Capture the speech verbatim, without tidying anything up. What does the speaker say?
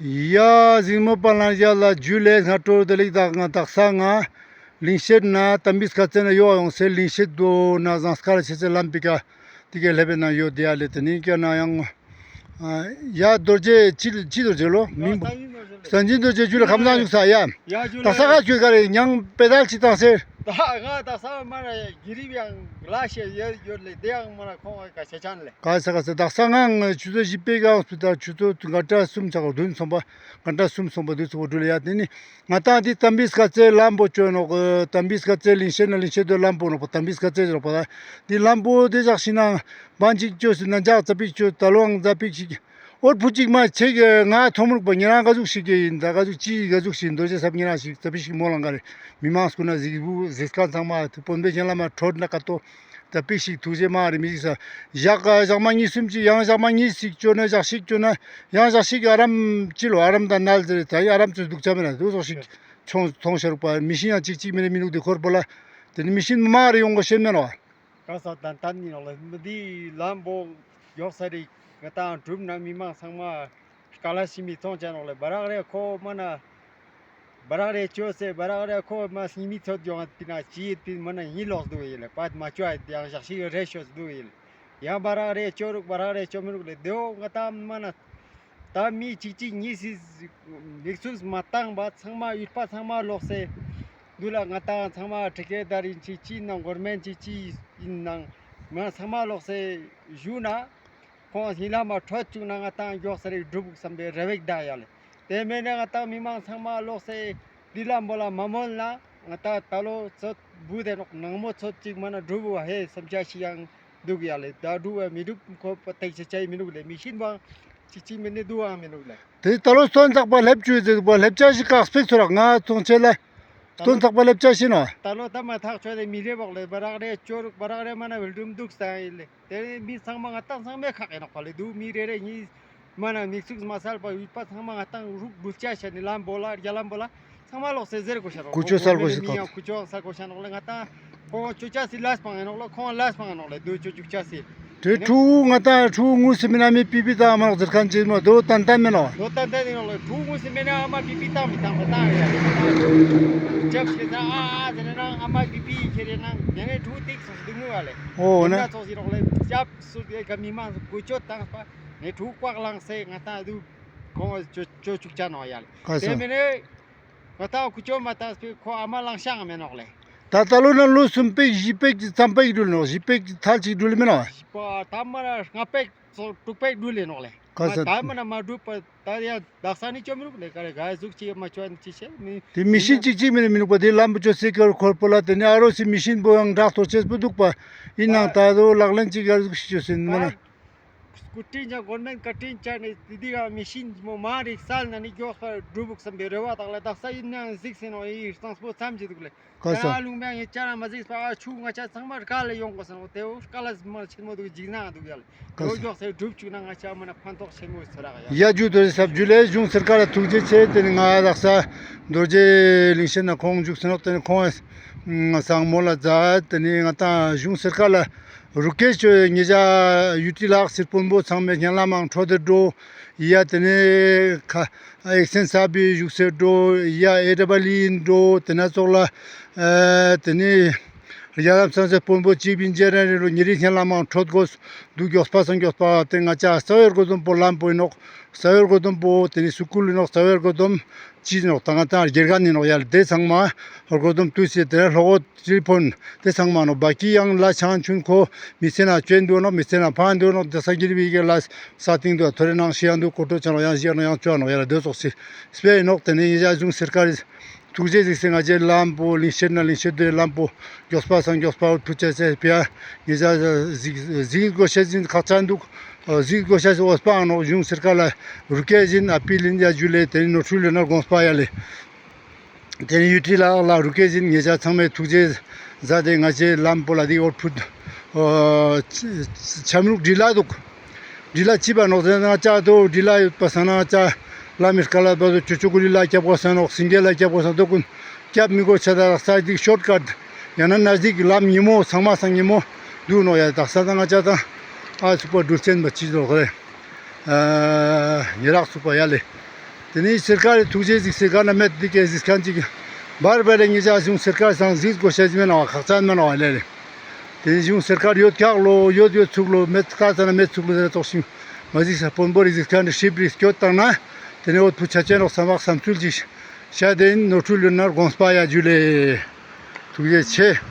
ཡ་གཟིགས་མོ་པ་ལ་ཡ་ལ་ཇུ་ལེ། སྔ་དྲོ་བདེ་ལེགས། ད་ང་དག་ས་ང་ལིང་ཤེད་ན་དམ་པིས་ཁ་ཙེ་ན་ཡོད་ཡོང་སེ། ལིང་ཤེད་དོ་ན་ཟངས་དཀར་ཆེ་ཚེ་ལམ་པི་ཀ་དི་གེ་ལྷེབ་པའི་ནང་ཡོད་དེ་ཡ་ལེ། དེ་ནི་ཀ་ན་ཡང་ཨ་ཡ་རྡོ་རྗེ་ཅི་ཅི་རྡོ་རྗེ་ལོ། མིང་སངས་རྒྱས་རྡོ་རྗེ་ལོ། སངས་རྒྱས་རྡོ་རྗེ་ཇུ་ལེ། ཁམས་བཟང་བཞུགས་ས་ཡ། ཡ་ཇུ་ལེ། དག་ས་ག་ཁྱོད་ག་རེ་ཉང་པེ་དལ་ཅི་བཏང་སེ། ད་ང་དག་ས་མ་ར་གི་རི་བ་ཡང་ལ་ཤེ་ཡོད་ལེ། དེ་ཡང་མ་ར་ཁོང་ག་ཆ་ཆན་ལེ། ག་ས་ག་ས་དག་ས་ང་ཆུ་ཚོད་བཞི་པའི་ག་སུ་ད་ཆུ་ཚོད་འགའ་ཏ་གསུམ་ཚག་བདུན་སོང་པ། འགའ་ཏ་གསུམ་སོང་པ་བདུན་སོང་པ་འགྲུལ་ཡ། དེ་ནི་ང་ཏང་འདི་དམ་པིས་ཁ་ཙེ་ལམ་བོ་ཅོ་ནོག། དམ་པིས་ཁ་ཙེ་ལིང་ཤེད་ན་ལིང་ཤེད་དོ་ལམ་བོ་ནོག་པ། དམ་པིས་ཁ་ཙེ་ནོག་པ། ད་འདི་ལམ་བོ་དེ་ཞག་ཤིང་ན་བན་ཅིག་ཅོ་སི་ན་འཇག་ཙ་པིག་ཅོ། ད་ལོ་ཨང་ཙ་པིག་ཞིག་འོར་ཕུ་ཅིག་མ་ཆེ་གི་ང་ཐོང་མི་རུག་པ། ཉེ་རང་ག་ཟུག་ཞིག་གི་ཡིན། ད་ག་ཟུག་ཅི་ག་ཟུག་ཞིག་རྡོ་རྗེ་སབ་ཉེ་རང་ཞིག་ཙ་པིག་ཞིག་མོ་ལང་ག་རེ། མི་མང་སྐུ་ན་གཟིགས་བུ་གཟིགས་མཁན་ཚང་མ་དཔོན་པོའི་ཁྱེན་ལ་མ་འཕྲོད་ན་ཀ་ཏོ། ཙ་པིག་ཞིག་ཐུགས་རྗེ་མ་རེ་མི་གཟིགས་ས། ཞག་ཞག་མ་གཉིས་གསུམ་ཅིག་ཡང་ཞག་མ་གཉིས་ཤིག་ཅོ་ན་ཞག་ཤིག་ཅོ་ན་ཡང་ཞག་ཤིག་ཨ་རམ་ཅི་ལོ། ཨ་རམ་དང་ནལ་ཟེར་ད་ཡ་ཨ་རམ་ཅོ་འདུག་ཅ་མེ་ན་དུ་ཟོག་ཞིག་ཚོང་ཚོང་ཤ་རུག་པ། མི་ཤིན་ཡང་ཅིག་ཅིག་མེ་ནེ་མི་ནུག་དེ་ཁོར་པོ་ལ། དེ་ནི་མི་ཤིན་མ་རེ་ཡོང་གོ་ཤེ་མེ་ནོ། ག་ས་ཏན་ཏན་ནི་ནོག་ལེ། མི་འདི་ལམ་བོ་ཡོག་ས་རི་ང་ཏང་གྲུབ་ན་མི་མང་ཚང་མ་དཀའ་ལས་ཤི་མི་ཚོང་ཅ་ནོག་ལེ། བ་རག་རེ་ཁོ་མ་ན་བ་རག་རེ་ཅོ་སེ་བ་རག་རེ་ཁོ་མ་སྙིང་མི་ཚོད་ཡོང་ང་པི་ན་ཅི་ཡིད་པི་མ་ན་ཡིད་ལོག་སྡུག་ཡིན་ལེ། པད་མ་ཅོ་ཡ་ཡང་ཞག་ཤིག་རེ་ཤོས་སྡུག་ཡིན་ལེ། ཡང་བ་རག་རེ་ཅོ་རུག་བ་རག་རེ་ཅོ་མི་རུག་ལེ། དེའོ་ང་ཏང་མ་ན་ད་མི་ཅིག་ཅིག་གཉིས་སི་མིག་ཆུ་མ་བཏང་བ་ཚང་མ་ཡུལ་པ་ཚང་མ་ལོག་སེ་འདུག་ལ། ང་ཏང་ཚང་མ་ཊི་ཀེ་དར་ཡིན་ཅིག་ཅིག་ནང་གོར་མེན་ཅིག་ཅིག་ཡིན་ནང་མ་ཚང་མ་ལོག་སེ་བཞུགས་ན་ཁོང་ཧིང་ལ་མ་འཕྲོད་བཅུག་ན་ང་ཏང་མགྱོགས་སེ་རིག་འགྲུབ་བསམ་པའི་རེ་བ་ཞིག་གདའ་ཡ་ལེ། དེ་མེད་ན་ང་ཏང་མི་མང་ཚང་མ་ལོག་སེ་འདི་ལམ་བོ་ལ་མ་མོལ་ན་ང་ཏང་ད་ལོ་ཚོད་བུ་དེ་ནོག། ནང་མོ་ཚོད་ཅིག་མ་ན་འགྲུབ་བ་ཧེ་བསམ་ཅ་ཞིག་ཡང་འདུག་ཡ་ལེ། ད་འགྲུབ་བ་མི་འགྲུབ་ཁོ་པ་ཏེག་ཆ་ཆ་མི་འདུག་ལེ། མི་ཤིན་བང་ཅིག་ཅིག་མི་ནི་འདུག་བང་མི་འདུག་ལེ། དེ་ད་ལོ་སྟོན་ཚག་པ་ལེབ་ཅུ་ཡོད་ཟེར་བ་ལེབ་ཅ་ཞིག་ཀག་སྤེག་ཚོ་རག་ང་ཚོང་ཆེ་ལེ། སྟོན་ཚག་པ་ལེབ་ཅ་ཞིག་ནོ། ད་ལོ་ད་མ་ཐག་ཆོད་དེ་མི་རེ་བོག་ལེ། བ་རག་རེ་ཅོ་རུག་བ་རག་རེ་མ་ན་བིལ་ཌུམ་འདུག་ས་ཡིན་ལེ། དེ་མི་ཚང་མ་ང་ཏང་ཚང་མས་ཁག་ཡིན་ནོག་པ་ལེ། འདུག་མི་རེ་རེ་གཉིས་མ་ན་མིག་ཆུ་མ་སལ་བ་ཡུལ་པ་ཚང་མ་ང་ཏང་རུག་འགུལ་ཅ་ཤ་ནི་ལམ་བོ་ལ་རྒྱ་ལམ་བོ་ལ་ཚང་མ་ལོག་སེ་ཟེར་གོ་ཤ་རོག། ཀུ་ཅོ་སལ་གོ་ཤ་ནོག་ལེ། ང་ཏང་ཁོང་ཅོ་ཅ་སི་ལས་སྤང་ཡིན་ནོག་ལེ། ཁོང་ལས་སྤང་ཡིན་ནོག་ལེ། འདུག་ཅོ་ཅུག་ཅ་སི། དེ་ཕྲུ་གུ་ང་ཏང་ཕྲུ་གུ་ངུ་སི་མི་ན་མི་པི་པི་ཏང་མ་ནོག་ཟེར་ཁན་ཅིག་མ་དོ་ཏན་ཏན་མེ་ནོག། དོ་ཏན་ཏན་ཡིན་ནོག་ལེ། ཕྲུ་གུ་ངུ་སི་མི་ན་ཨ་མ་པི་པི་ཏང་མི་ཏང་མ་ཏང་ཡ་ལེ། ཅབ་ཤེ་ས་ཨ་ཨ་ཟེར་ན་ཨ་མ་པི་པི་ཁྱེར་ན་ཡ་ནེ་ཕྲུ་གུ་ཏིག་སོ་སི་དུ་ངུ་བ་ལེ། ཨོ་ན་ཚོགས་སི་ནོག་ལེ། ཅབ་སུ་དེ་ག་མི་མང་ཀུ་ཅོ་ཏང་པ་ནེ་ཕྲུ་གུ་ཀ་ལང་སེ་ང་ཏང་དུ་ཁོང་ཅོ་ཅུག་ཅ་ནོག་ཡ་ལེ། དེ་མེ་ནེ་ང་ཏང་ཀུ་ཅོ་མ་ཏང་སྤེ་ཁོ་ཨ་མ་ལང་ཤང་མེ་ནོག་ལེ། ད་ད་ལོ་ན་ལོ་གསུམ་པེག་བཞི་པེག་ཙམ་པེག་འགྲུལ་ནོག། བཞི་པེག་ཐལ་ཅིག་འགྲུལ་མེ་ནོག། བཞི་པ་ད་མ་ན་ལྔ་པེག་ཚོ་དྲུག་པེག་འགྲུལ་ལེ་ནོག་ལེ། ད་མ་ན་མ་འགྲུལ་པ་ད་ཡ་དག་ས་ནི་ཅོ་མི་རུག་ལེ། ག་རེ་ག་ཟུག་ཅིག་མ་ཅོ་ནི་ཅི་ཤེ་ནི། དེ་མི་ཤིན་ཅིག་ཅིག་མེ་ནི་མི་ནུག་པ། དེ་ལམ་བུ་ཅོ་སེ་ཀར་ཁོར་པོ་ལ་དེ་ནི་ཨ་རོ་སི་མི་ཤིན་བོ་ཡང་འདྲག་ཐོ་ཅེས་བུ་འདུག་པ། ཡིན་ནང་ད་དོ་ལག་ལེན་ཅིག་ག་ཟུག་ཤིག་ཅོ་སེ་ནི་མ་ན། སྐུ་དྲིན་ཅན་གོར་མེན་བཀའ་དྲིན་ཅན་ནི་དེ་དེ་ག་མི་ཤིན་མོ་མ་རིག་སལ་ན་ནི་མགྱོགས་པ་འགྲུབ་བུག་བསམ་པའི་རེ་བ་དག་ལ་དག་ས་ཡིན་ནའང་གཟིགས་སེ་ནོག་ཡི་སང་སྤོ་ཙམ་གྱི་འདུག་ལེ། ཁ་ས། ད་ལུང་མའང་ཡི་ཅ་ན་མ་གཟིགས་པ་ཨ་ཆུ་ང་ཅ་ཚང་མ་དཀའ་ལས་ཡོང་དགོས་ས་ནོག། དེ་བོ་དཀའ་ལས་མ་ཆེན་མོ་འདུག་འཇིགས་སྣང་འདུག་ཡ་ལེ། ཁ་ས། དེ་བོ་མགྱོགས་སེ་འགྲུབ་བཅུག་ན་ང་ཅ་མ་ན་ཕན་ཐོགས་ཆེན་མོ་ཚོ་རག་ཡ། ཡ་ཇུ་དོ་རེ་སབ་ཇུ་ལེ། གཞུང་སར་ཀར་ལ་ཐུགས་རྗེ་ཆེ། དེ་ནི་ང་དག་ས་རྡོ་རྗེ་གླིང་ཤེད་ན་ཁོང་བཞུགས་སེ་ནོག། དེ་ནི་ཁོང་སང་མོ་ལ་མཛད། དེ་ནི་ང་ཏང་གཞུང་སར་ཀར་ལ་རུ་སྐད་ཅོ་ཉེ་ཞ་ཡུ་ཊི་ལགས་སིར་དཔོན་པོ་ཚང་མས་སྙན་ལམ་མང་འཕྲོད་དེ་འགྲོ། ཡ་དེ་ནི་ཁ་ཨེག་སེན་སབ་བི་བཞུགས་སེ་འགྲོ། ཡ་ཨེ་ཌབ་ལི་ཨིན་འགྲོ། དེ་ན་ཙོགས་ལ་ཨ་དེ་ནི་རྒྱ་ལམ་སང་སེ་དཔོན་པོ་ཅིབ་ཨིན་ཇི་ནི་ཡར་རུ་ཉེ་རི་སྙན་ལམ་མང་འཕྲོད་དགོས་འདུག། མགྱོགས་པ་སང་མགྱོགས་པ་དེ་ང་ཅ་ས་ཡོར་གོ་དོམ་པོ་ལམ་བོ་ཡིན་ནོག། ས་ཡོར་གོ་དོམ་པོ་དེ་ནི་སུ་ཀུལ་ཡིན་ནོག། ས་ཡོར་གོ་དོམ་ཅི་ནོག། ད་ང་ཏང་དགེ་རྒན་ཡིན་ནོག་ཡ་ལེ། དེ་ཚང་མ་ཧོར་གོ་དོམ་ཏུས་སེ་དེ་ནི་ལྷོ་གོ་ཊེ་ལི་ཕོན་དེ་ཚང་མ་ནོག། བ་ཀི་ཡང་ལ་ཆང་ཆུན་ཁོ་མི་ཚེ་ན་ཅོན་འདུག་ནོག། མི་ཚེ་ན་ཕན་འདུག་ནོག། དེ་ས་གི་རི་བི་གེ་ལ་ས་སྟེང་དུ་ཐོ་རེ་ནང་ཤི་ཡང་འདུག། ཀོ་ཀྲོ་ཆ་ནོག། ཡང་ཤི་ཡང་ནོག། ཡང་ཅོ་ནོག་ཡ་ལེ། དེ་ཙོགས་སི་སྤེ་ཡིན་ནོག། དེ་ནི་ཡ་གཞུང་སར་ཀར་ཐུགས་རྗེ་གཟིགས་སེ་ང་ཅའི་ལམ་བོ་གླིང་ཤེད་ན་གླིང་ཤེད་དེ་ལམ་བོ་མགྱོགས་པ་སང་མགྱོགས་པ་ཐུགས་རྗེ་ཆེ་སྤེ་ཡ། ཉེ་ཞ་གཟིགས་གཟིགས་དགོས་ཤེས་ཡིན་ཁག་ཅན་འདུག། གཟིགས་དགོས་ཤེས་འོས་པའང་ནོག། གཞུང་སར་ཀར་ལ་རུ་སྐད་ཡིན་ཨ་པིལ་ཡིན་ཡ་ཇུ་ལེ། དེ་ནི་ནོར་འཁྲུལ་ཡོད་ན་དགོངས་པ་ཡ་ལེ། དེ་ནི་ཡུ་ཊི་ལགས་ལ་རུ་སྐད་ཡིན། ཉེ་ཞ་ཚང་མས་ཐུགས་རྗེ་གཟིགས་ཏེ་ང་ཅའི་ལམ་བོ་ལ་དེ་འོར་ཕུད་ཆམ་རུག་འདྲི་ལ་འདུག། འདྲི་ལ་ཅི་བ་ནོག་ཟེར་ན་ང་ཅ་དོ་འདྲི་ལ་ཡོད་པ་སང་ན་ང་ཅ་ལམ་མི་དཀའ་ལས་བ་དོ་ཅོ་ཅོ་གུ་འདྲི་ལ་སྐྱབས་དགོས་ས་ནོག། སིང་གེ་ལ་སྐྱབས་དགོས་ས་དོ་ཀུན་སྐྱབས་མི་དགོས་ཆ་ད་རག་ས་དིག་ཤོཊ་ཀཊ་ཡང་ན་ན་ཟིག་ལམ་ཉི་མོ་ཚང་མ་སང་ཉི་མོ་འདུག་ནོག་ཡ། དག་ས་ད་ང་ཅ་ད་ཨ་ཚུགས་པ་འགྲུལ་ཆེན་པ་ཅི་ནོག་ལེ། ཨ་ཉེ་རག་ཚུགས་པ་ཡ་ལེ། Teni serkali tuk je zik serkali na met dike zik kan jik. Bar bele ngi ja ziung serkali sang zik go sha zik men awa kakchan men awa lele. Teni ziung serkali yot kiak lo, yot yot suk lo, met kakchan na met suk lo, zere tok sing. Ma zik sa pon bori zik kan ship rik yot tang na. Teni ot pu chachen ok samak samtul jik. Sha den no tul yon nar gons pa ya jule. Tuk je che.